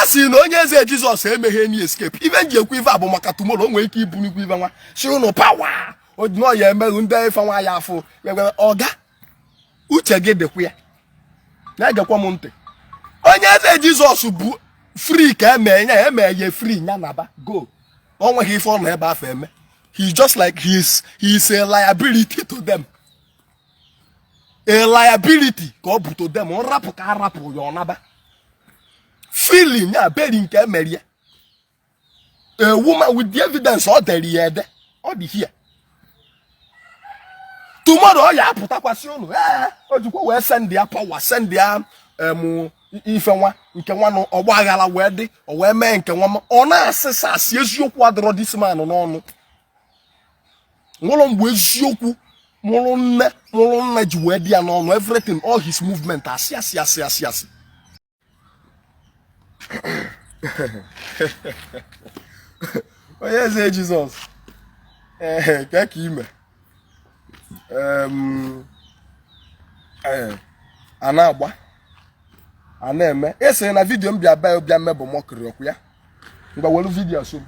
A sị na Onye Eze Jizọs emeghe any escape. Ife m ji ekwu ife a bụ maka tomorrow o nwere ike ibunikwu ife nwa si ụnụ power nọ ya emeghu ndị ife nwa ya afụ. Ọga, uche gị dịkwa ya, na-egekwa m ntị. Onye Eze Jizọs bụ free ka eme ya, eme ya free ya naba go. O nweghị ife ọ nọ ebe afọ eme. He just like he is a liability to them, a liability ka ọ bụ to them. Nrapụ ka arapụ ya, ọ naba feeling ya beri nke emere ya. A woman with the evidence, ọ dere ya ede, ọ dị here. Tomorrow ọ ya apụtakwasị ụnụ, ee, o jikwa wee send ya power, send ya ife nwa nke nwa nụ ọgba aghara wee dị, o wee mee nke nwa. Ọ na-asịsa asị, eziokwu adịrọ this man n'ọnụ. Nwụrụ mgbe eziokwu mụrụ nne mụrụ nne ji wee dị ya n'ọnụ. Everything, all his movement, asị asị asị asị asị. Onye Eze Jizọs, ee, ka ka ime ee, a na-agba a na-eme esi na video m bịa bịa bịa mee bụ mockery ọkụ ya. Ngwa, welu video so m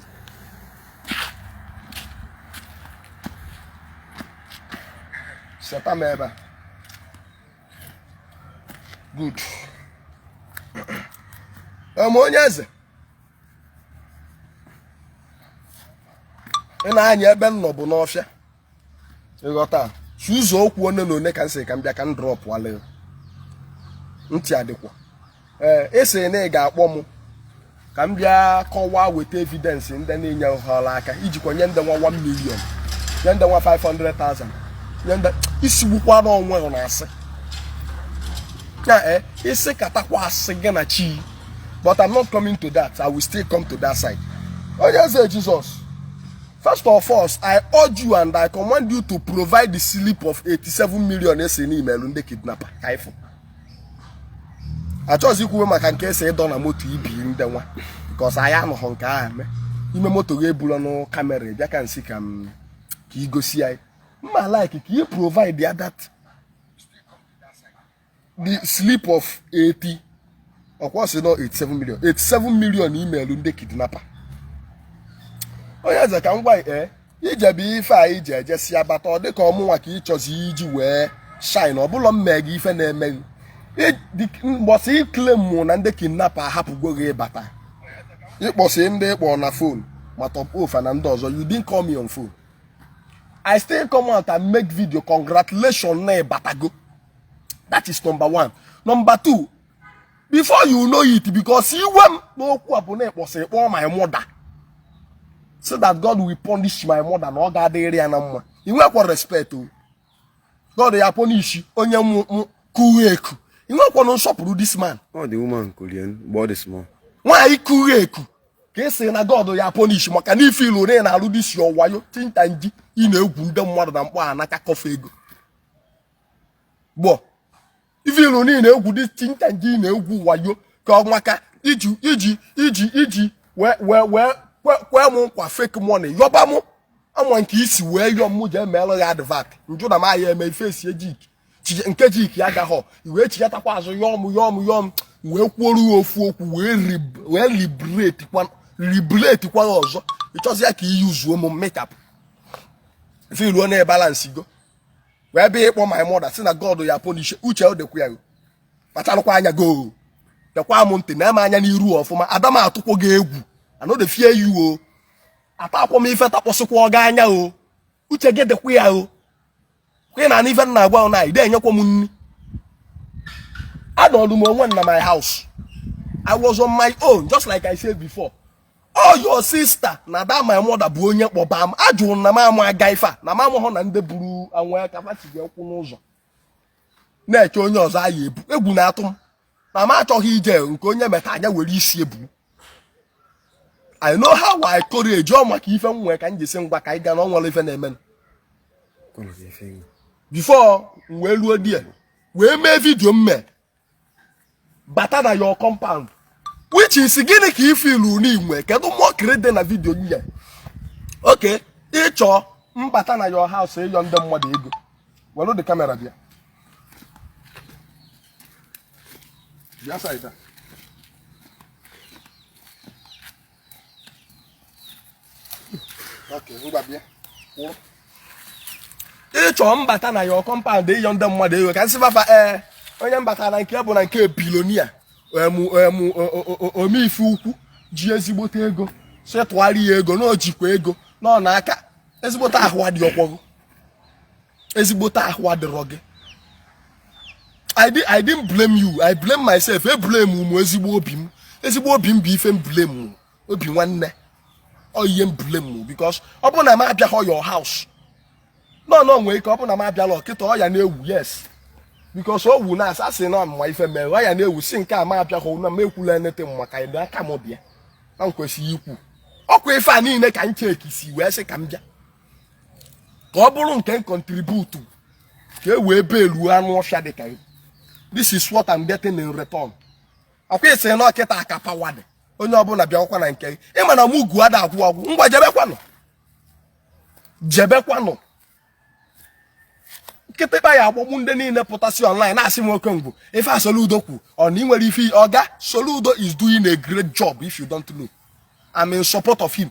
seta m ebe a. Good. Onye eze, ị na-anya ebe m nọ bụ n'ọfịa, ịghọta? Si ụzọ okwu one na one ka m sị ka m bịa ka m drop ala ntị adịkwa. Ee, esi na ị ga-akpọ m ka m bịa kọwaa, weta evidence ndị na-enye họrọ aka ijikwa nye ndị nwa 1 million, nye ndị nwa 500,000, nye ndị isigbukwa onwe na asị ya. Ee, isi katakwa asị gị na chi, but I'm not coming to that. I will still come to that side. Onye Eze Jesus, first of all, I urge you and I command you to provide the slip of 87 million esi n'imelu ndị kidnapper ka ịfụ. Achọghịzi ikwuwe maka nke esi ịdọ na moto ibi ndị nwa, because anyị anọghọ nke ahụ eme ime moto gị ebula nụ camera bịa ka nsị ka m ka igosi anyị mma like ka ị provide ya that the slip of 80, ọkwa sị nọ 87 million, 87 million imelu ndị kidnapper. Onye eze, ka m gwa, ee, ijebe ife a iji ejesi abata, ọ dịka ọmụnwa ka ị chọzi iji wee shine. Ọbụlọ mme gị ife na-eme gị mgbọsị ikele mụ na ndị kidnapper ahapụgo gị ịbata, ịkpọsị ndị ịkpọ na phone ma top ofa na ndị ọzọ. You didn't call me on phone. I still come out and make video congratulation na ịbatago. That is number one. Number two, before you know it, because iwe m n'okwu a bụ na ịkpọsị ịkpọ my mother so that God will punish my mother, na ọ ga-adịrị ya na mma. Ị nwekwa respect o, God ya punish onye mụ kughe eku. Ị nwekwa nsọpụrụ this man. Ọ dị woman Korean mgbe ọ dị small. Nwaanyị kughe eku ka ị sị na God ya punish maka na ife ilu na ị na-alụ disi ọwayo tinta nji, ị na-egwu ndị mmadụ na mkpọ anaka kọfa ego gbọ. Ife ilu na ị na-egwu dị tinta nji, ị na-egwu wayo ka ọ maka iji iji iji iji wee wee wee kwee m nkwa fake money, yọba mụ ama nke isi wee yọọ mụ jee meelụ ya advert, njụ na m aya eme ife esi ejik nke jik ya gaghọ wee chigatakwa azụ yọọ m yọọ m yọọ m wee kwuoru ya ofu okwu wee liberate kwa, liberate kwa ya ọzọ. Ịchọzi ya ka iyi zuo m makeup ife iruo na balance go wee bịa ịkpọ my mother si na God ya punish. Uche ọ dịkwa ya, kpacharụkwa anya go dekwa m ntị na eme anya n'iru ọfụma. Ada m atụkwo gị egwu, I no dey fear you o. Atakwa m ife takpọsịkwa ọga anya o. Uche gị dịkwa ya o. Kwe na ife m na-agwa na ide enyekwa m nri. Anọlụ m onwe m na my house. I was on my own, just like I said before. All your sister na that my mother bụ onye kpọba m. Ajụrụ na m ama aga ife a na m amụghọ na ndị buru anwụ aka fachi kwụ n'ụzọ na-eche onye ọzọ aya ebu egwu na-atụ m na m achọghị ije nke onye meta anya were isi ebu. I know how I courage ọ maka ife m nwee ka m jisi ngwa ka anyị gaa na ọ nwere ife na-eme before m wee luo die wee mee video m mee bata na your compound, which is gịnị ka ife ilu n'inwe? Kedu mockery dị na video nye? Okay, ịchọ mbata na your house ịyọ ndị mmadụ ego, were the camera bịa bịa side a. Okay, ngwa bịa. Kwụrụ. Ịchọ mbata na your compound ịyọ ndị mmadụ ego ka nsị fafa ee onye mbata na nke bụ na nke billionaire emu omeife ukwu ji ezigbote ego sị tụgharị ya ego na o jikwa ego na ọ na-aka ezigbote ahụ adị ọkwọgụ ezigbote ahụ adịrọ gị. I didn't blame you. I blame myself. E blame m ezigbo obi m. Ezigbo obi m bụ ife m blame m. Obi nwanne. Ọ ihe m blame m because ọ bụrụ na m abịaghọ your house. No no nwee ike ọ bụrụ na m abịala kịta ọ ya na-ewu yes. Because o wu na asa sị na mma ife mere ọ ya na-ewu si nke a m abịaghọ na m ekwula anything maka ịdị aka m bịa. Na m kwesịghị ikwu. Ọkwa ife a niile ka m chekisi wee sị ka m bịa. Ka ọ bụrụ nke m contribute ka e wee beluo anụ ọfịa dị ka gị. This is what I'm getting in return. Ọkwa isi na ọkịta aka power dị onye ọbụla bịakwa na nke gị ịma na mụ ada agwụ agwụ ngwa jebekwanụ jebekwanụ nkịtịkpa ya agbagbu ndị niile pụtasị online na-asị m oke ngwu ife a Soludo kwu ọ na ị nwere ife ọga Soludo is doing a great job if you don't know. I'm in support of him.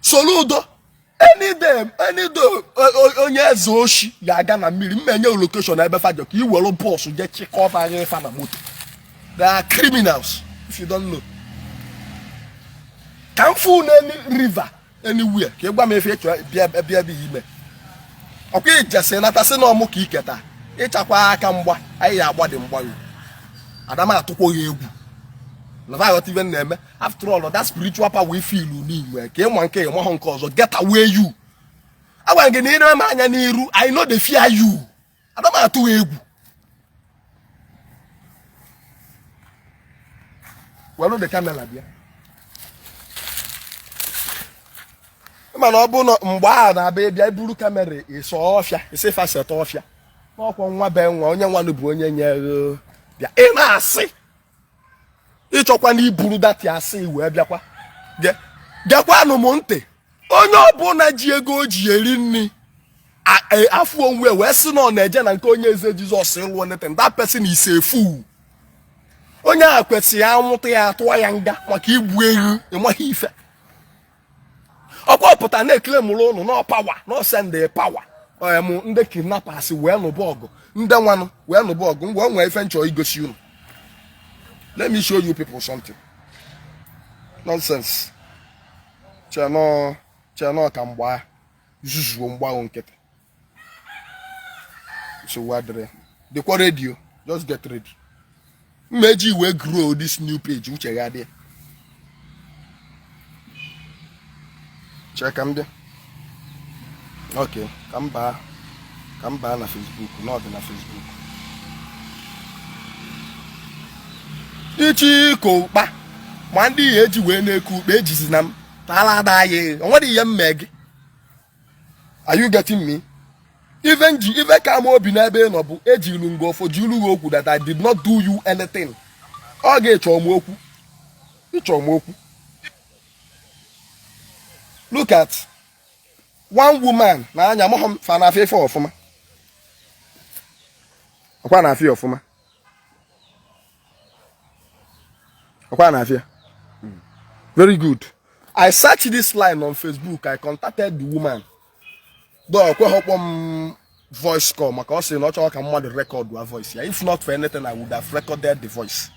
Soludo any day any day onye eze oshi ga-aga na mmiri mmenye location ebe fajọ ka i were bus jee chịkọta agha ife na moto. They are criminals if you don't know. Ka m fụ n'any river anywhere ka ị gwa m efe ịchọ bịa bịa ebe ime ọkwa ijesi nata sị na ọmụ ka iketa ịchakwa aka mgba anyị ya agba dị mgba yo adama atụkwa ya egwu na va aghọta ife m na-eme. After all, that spiritual power feel n'inwe ka ịma nke ịmahụ nke ọzọ get away you. Agwara gị na ị na-eme anya n'iru. I no dey fear you. Adama atụ ya egwu. Welu the camera bịa mana ọ bụ na mgbe a na-abịa ịbịa iburu camera ịsọ ọfịa isi faseta ọfịa n'ọkwọ nwa be nwa onye nwanụ bụ onye nyere bịa ị na-asị ịchọkwa na iburu dati asị wee bịakwa gekwanụ m ntị onye ọbụla ji ego o ji eri nri afụ onwe wee sị na ọ na-eje na nke onye eze Jizọs ịlụ anything, that person is a fool. Onye a kwesịrị anwụta ya atụọ ya nga maka igbu ewu ịmaghị ife ọkwa pụta na-ekele mụrụ ụnụ nọ power nọ send power em ndị kidnappers wee nụba ọgụ ndị nwanụ wee nụba ọgụ ngwa nwee ife nchọ igosi unu. Let me show you people something. Nonsense. Chenọ chenọ ka mgba zuzuo mgbago nkịtị nsogbu adịrị dịkwa ready. Just get ready. Mma eji wee grow this new page uche ya adị chee ka m bịa. Okay, ka m baa na Facebook na ọ dị na Facebook ichi iko ụkpa ma ndị ihe eji wee na-eku ukpe ejizi na m tala ada ya o nwere ihe m mee gị. Are you getting me? Even ji ife ka m obi n'ebe ị nọ bụ ejilu nga ọfọ jilu gị okwu that I did not do you anything. Ọ ga-ịchọ m okwu ịchọ m okwu. Look at one woman na anya mọhọ m fa na-afịa ife ọfụma ọkwa na-afịa ọfụma ọkwa na-afịa. Very good. I searched this line on Facebook. I contacted the woman though ọ kpọ m voice call maka ọ sị na ọ chọrọ ka mmadụ record a voice ya. If not for anything, I would have recorded the voice.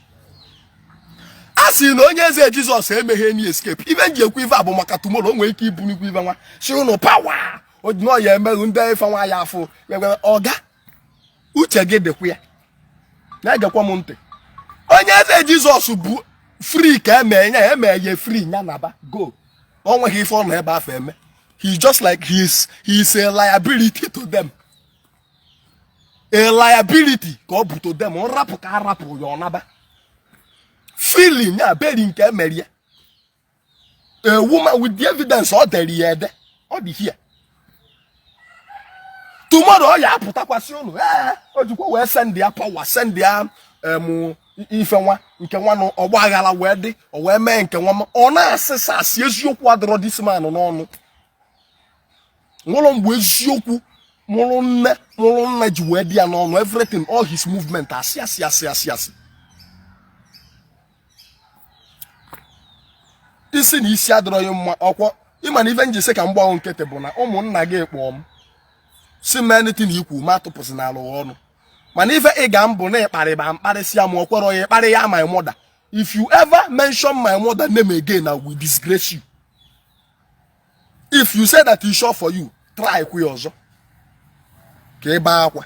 A sị na onye eze Jizọs emeghe any escape. Ife nji ekwu ife a bụ maka tomorrow o nwere ike ibu nnukwu ife nwa si ụnụ power nọ ya emeghu ndị ife nwa ya afụ ọga uche gị dịkwa ya na-egekwa m ntị. Onye eze Jizọs bụ free ka eme ya eme ya free ya naba go o nweghị ife ọ nọ ebe afọ eme. He's just like he's a liability to them, a liability ka ọ bụ to them. Nrapụ ka arapụ ya ọ naba feeling ya beri nke emere ya. A woman with the evidence ọ dere ya ede ọ dị here. Tomorrow ọ ya apụtakwasị ụnụ ee o jikwa wee send ya power send ya em ife nwa nke nwa nụ ọgba aghara wee dị o wee mee nke nwa ọ na-asịsa asị eziokwu adịrọ this man n'ọnụ nwụrụ mgbe eziokwu mụrụ nne ji wee dị ya n'ọnụ. Everything, all his movement, asị asị asị asị asị. Isi na isi adịrọ ya mma. Ọkwọ ịma na ife nji sị ka m gbanwe nkịtị bụ na ụmụnna gị kpọọ m si m anything ikwu ma atụpụsị n'ala ọnụ, mana ife ị ga mbụ na ịkparịba mkparịsịa ma ọ kwere ya ịkparị ya. My mother, if you ever mention my mother name again, I will disgrace you. If you say that is sure for you, try kwe ọzọ ka ị baa akwa.